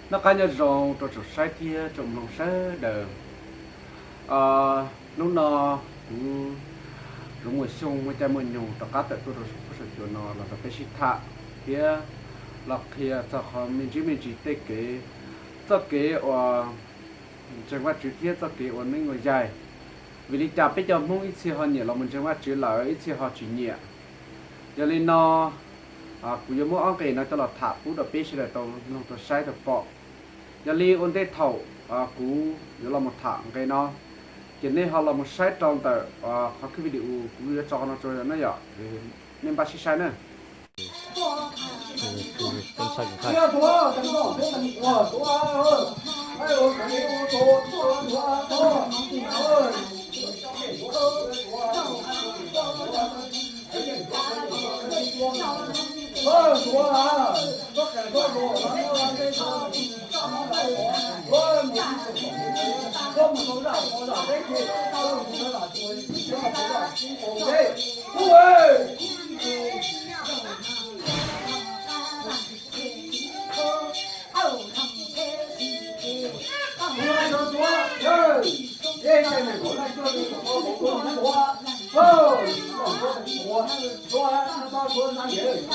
Noj qab nyob zoo rau tsoom saib thiab tsoom mloog sawv daws. Hnub no kuv Zoov Muas Xyooj muaj caij muaj nyoog rov qab tawm tuaj rau saum huab saum cua no los rau peb sib tham thiab los qhia txog qhov me ntsis me ntsis tej kev, txoj kev uas ntseeg Vajtswv thiab txoj kev ua neeb ua yaig. Vim li cas peb cov Hmoob ib txhia ho nyiam los mus ntseeg Vajtswv lawm, ib txhia ho tsis nyiam? Yog li no, kuv yuav muab ob nqe no coj los tham pub rau peb sawv daws tau mloog tau saib tau pom. Yog li ua ntej thaum kuv yuav los mus tham nqe no, ces nej ho los mus saib rau ntawm qhov video kuv yuav tso no tso no yom, nej npaj sib saib na. Yog tus ntawd ntxeev tuaj ntxuav ntxeev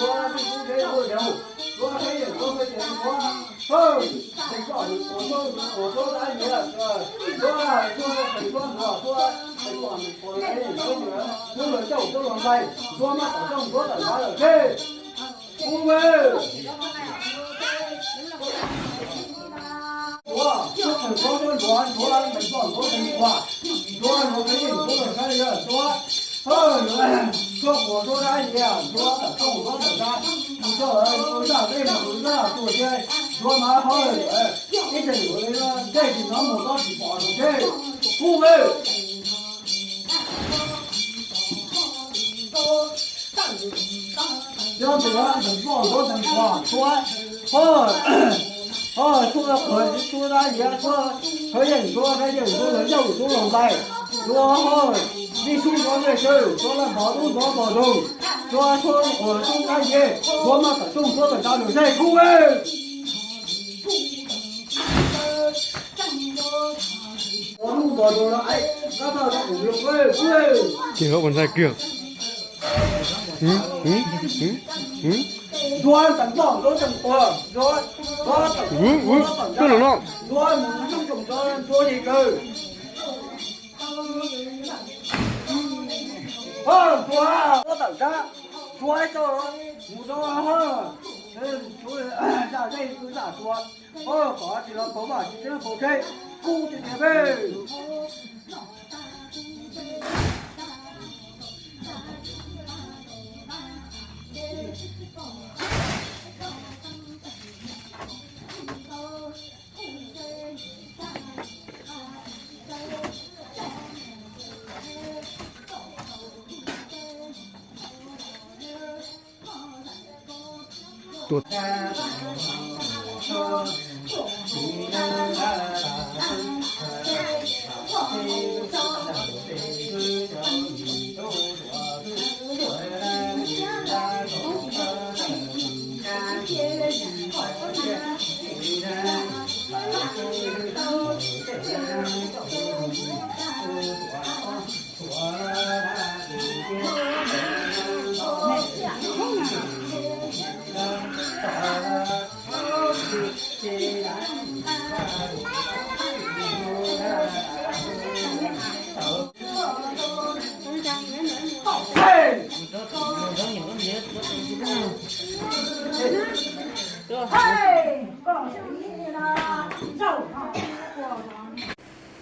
tuaj, tuaj, ho, ho, tuaj quav tuaj dab lias tuaj, thawv yeej tuaj, thawv yeej tuaj, yog yauj tuaj los ntais, tuaj ho, vij sub ntxuav vij sub, tuaj laj npog tub ntxuav npog ntoog, tuaj tuaj quav tuaj dab lias, tuaj maj tawm rooj tuaj tawm tsa lwm zej kub. Ces hauv ua ntxhais kiag. Ntxuav tawm nplog, ntxuav tawm quav, ntxuav, ntxuav tawm, ntxuav tawm dab, ntxuav mus ntxuav tawm ntxuav li kawg. Ntxuav, ntxuav tawm dab, ntxuav ib co mus ntxuav, zaj zej kwv zaj tsuas, kom tsis los pauv vaj tsis tseeb pauv tsheb, kub tiag tiag peb. Tuaj.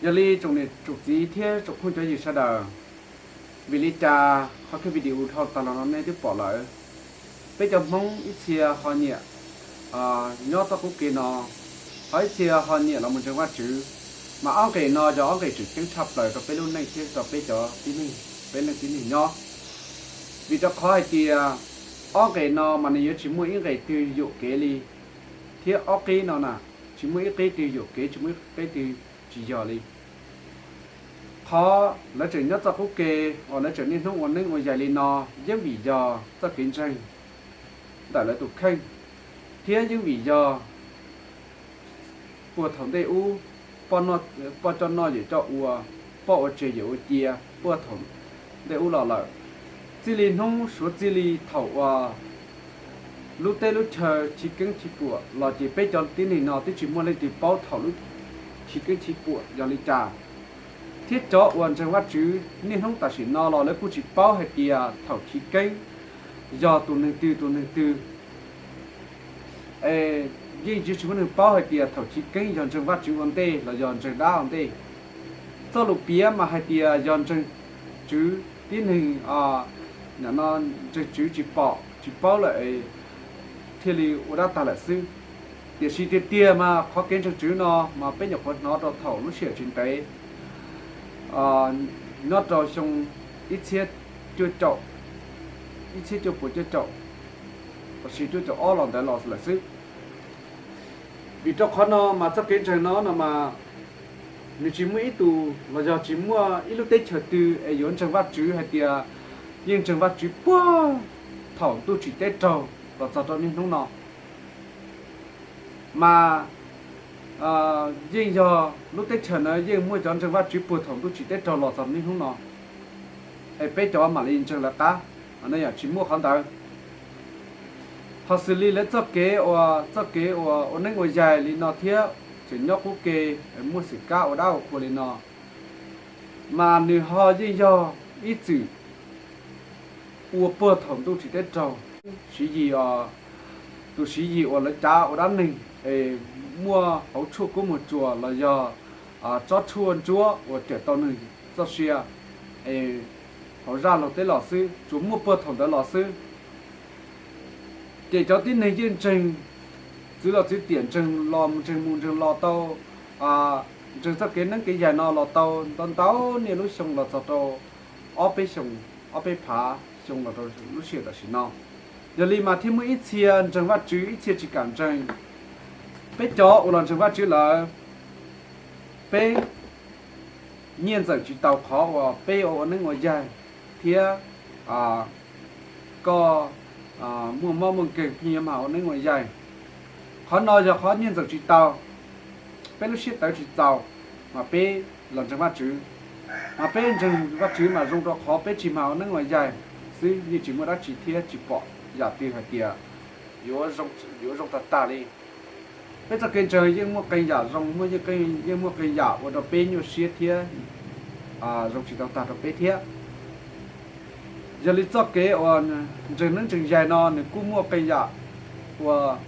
Yog li tsoom niam tsoom txiv thiab tsoom phooj cov ywg sawv daws, vim li cas qhov kiag video dhau tag los no nej twb pom lawm. Peb cov Hmoob ib txhia ho nyiam nyob txoj qub kev no, ho ib txhia ho nyiam los mus ntseeg Vajtswv. Mas ob nqe no yog ob nqe tseem ceeb tshaj plaws rau peb lub neej thiab rau peb cov tib neeg, peb leej tib neeg nyob. Vim rau qhov hais tias ob nqe no mas nws yuav tsis muaj ib nqe twg yuam kev li, thiab ob qib no na, tsis muaj ib qib twg yuam kev, tsis muaj ib qib twg tsis yog li. Qhov lawv tseem nyob txoj qub ke uas lawv tseem niaj hnub ua neeb ua yaig li no yeej vim yog txoj kev ntseeg ntawm lawv tus kheej, thiab yeej vim yog puag thaum ntej ub, poj coj noj yawm coj ua, poj ua tseg yawm ua cia puag thaum ntej ub los lawm. Txij li hnub suav txij li thaum uas lub teb lub chaw chiv keeb chiv puam los ces peb cov tib neeg no twb tsis muaj leej twg paub thaum lub chiv keeb chiv puam yog li cas. Thiab cov uas ntseeg Vajtswv niaj hnub tam sim no los lawv kuj tsis paub hais tias thaum chiv keeb yog tus neeg twg tus neeg twg. Es yeej tsis muaj neeg paub hais tias thaum chiv keeb yog ntseeg Vajtswv ua ntej los yog ntseeg dab ua ntej. Txoj lus piav mas hais tias yog ntseeg Tswv tib neeg, ntseeg Tswv tsis pom tsis paub lawm thiaj li ua dab tag lawm xwb. Tiam sis tiag tiag mas qhov kev ntseeg Tswv no mas peb nyuam qhuav hnov rau thaum lub sij hawm tsis ntev, nyob rau xyoo ib txhiab cuaj caum, ib txhiab cuaj puas cuaj caum, los sis cuaj caum ob los ntawd los lawm xwb. Vim rau qhov no mas txoj kev ntseeg no no mas nws tsis muaj ib tug los yog tsis muaj ib lub teb chaws twg es yuav ntseeg Vajtswv hais tias yeej ntseeg Vajtswv puag thaum ntuj tsim teb raug los txog rau niaj hnub no. Mas yeej yog lub teb chaws na yeej muaj cov ntseeg Vajtswv puag thaum ntuj tsim teb raug los txog niaj hnub no, es peb cov mam li ntseeg lawv qab, tsis muaj qhov ntawd. Ho xws li lawv txoj kev uas txoj kev uas ua neeb ua yaig li no thiab tseem nyob qub ke muaj xwm kab ua dab ua qhua li no, mas nws ho yeej yog ib txwm ua puag thaum ntuj tsim teb raug, siv yig, tus siv yig uas lawv cav ua dab neeg es muaj hauv tshuaj kub muag tsuas los yog tsob tshuaj ntsuab uas cawm tau neeg txoj sia es hauv zaj laug teb los xwb, tsuas muaj puag thaum ntawd los xwb. Ces cov tib neeg yeej ntseeg txwv los txwv tiam, ntseeg los ntseeg mus ntseeg los tau, ntseeg txoj kev neeb kev yaig no los tau ntau ntau niaj lub xyoo los txog rau ob peb xyoo, ob peb phav xyoo los rau lub sij hawm tam sim no. Yog li mas thiaj muaj ib txhia ntseeg Vajtswv ib txhia tsis kam ntseeg. Peb cov uas los ntseeg Vajtswv lawm, peb nyiaj ntxawm tsis tau qhov uas peb ua neeb ua yaig thiab koj muaj mob muaj nkeeg pheej yuav mag ua neeb ua yaig. Qhov no yog qhov nyiaj ntxawm tsis tau, peb lub siab tawv tsis txaus, mas peb los ntseeg Vajtswv. Mas peb ntseeg Vajtswv mas zoo rau qhov peb tsis mag ua neeb ua yaig xwb, yeej tsis muaj dab tsi thiab tsis pom yam twg hais tias yuav zoo tag tag li. Peb txoj kev ntseeg yeej muaj qee yam zoo, yeej muaj qee yam ua rau peb nyuaj siab thiab zoo tsis tau tag rau peb thiab. Yog li txoj kev uas ntseeg neeb ntseeg yaig no nws kuj muaj qee yam uas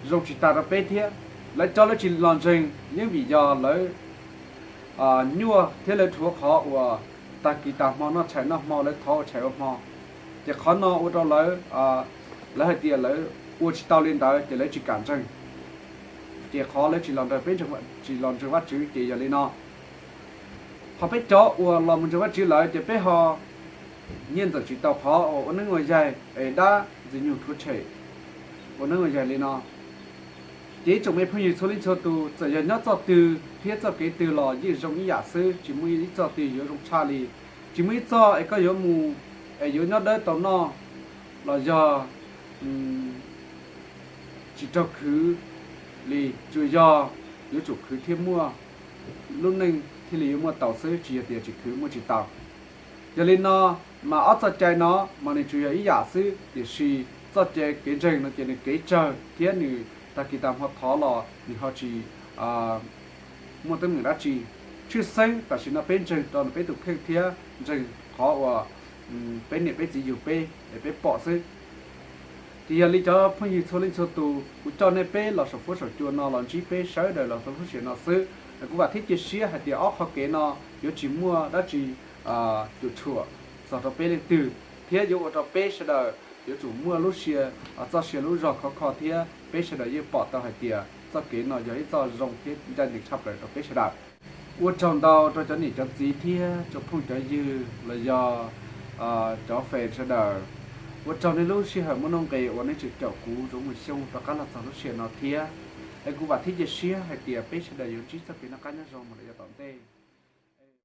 zoo tsis tag rau peb thiab. Lawv cov lawv tsis los ntseeg yeej vim yog lawv nyuaj thiab lawv dhuav qhov uas tag kis tag hmo noj tshais noj hmo, lawv thov ua tshais ua hmo, ces qhov no ua rau lawv, lawv hais tias lawv ua tsis tau li ntawd ces lawv tsis kam ntseeg, ces qhov lawv tsis los ntseeg Vajtswv ces yog li no. Ho peb cov uas los mus ntseeg Vajtswv lawm ces peb ho nyiaj ntxawm tsis tau qhov uas ua neeb ua yaig es dab ntxwg nyoog rhuav tshem ua neeb ua yaig li no. Ces ib tsoom me phooj ywg txhua leej txhua tus, txawm yog nyob txoj twg thiab txoj kev twg los yeej zoo ib yam xwb, tsis muaj ib txoj twg yuav zoo tshaj li. Tsis muaj ib txoj es koj yuav mus es yuav nyob dawb tau noj los yog tsis raug khwv li, tsuas yog yuav tsum khwv thiab muaj lub neej thiaj li yuav muaj tau xwb, tsis yog tias tsis khwv muaj tsis tau. Yog li no, mas ob txoj cai no mas nws tsuas yog ib yam xwb, tiam sis txoj cai kev ntseeg no ces nws kev tsawg thiab nws tag kis tag hmo thov los nws ho tsis muaj teeb meem dab tsi. Tshwj xeeb tam sim no peb ntseeg rau peb tus kheej thiab ntseeg qhov uas peb niam peb txiv yug peb es peb pom xwb. Ces yog li cov phooj ywg txhua leej txhua tus, kuv coj nej peb los saum fuab saum cua no los ntsib peb sawv daws los txog lub sij hawm no xwb. Kuv vam thiab cia siab hais tias ob qhov kev no yuav tsis muaj dab tsi cuam tshuam txog rau peb leej twg, thiab yuav ua rau peb sawv daws yuav tsum muaj lub siab, txoj sia lub zog khov kho thiab peb sawv daws yeej pom tau hais tias txoj kev no yog ib txoj zoo thiab ncaj ncees tshaj plaws rau peb sawv daws. Ua tsaug ntau rau cov niam cov txiv thiab cov phooj cov ywg los yog cov fes sawv daws. Ua tsaug nej lub sij hawm muaj nuj nqis uas nej tseem caum kuv Zoov Mus Xyooj rov qab los txog lub sij hawm no thiab. Es kuv vam thiab cia siab hais tias peb sawv daws yuav ntsib txoj kev noj qab nyob zoo mus lawm yav tom ntej.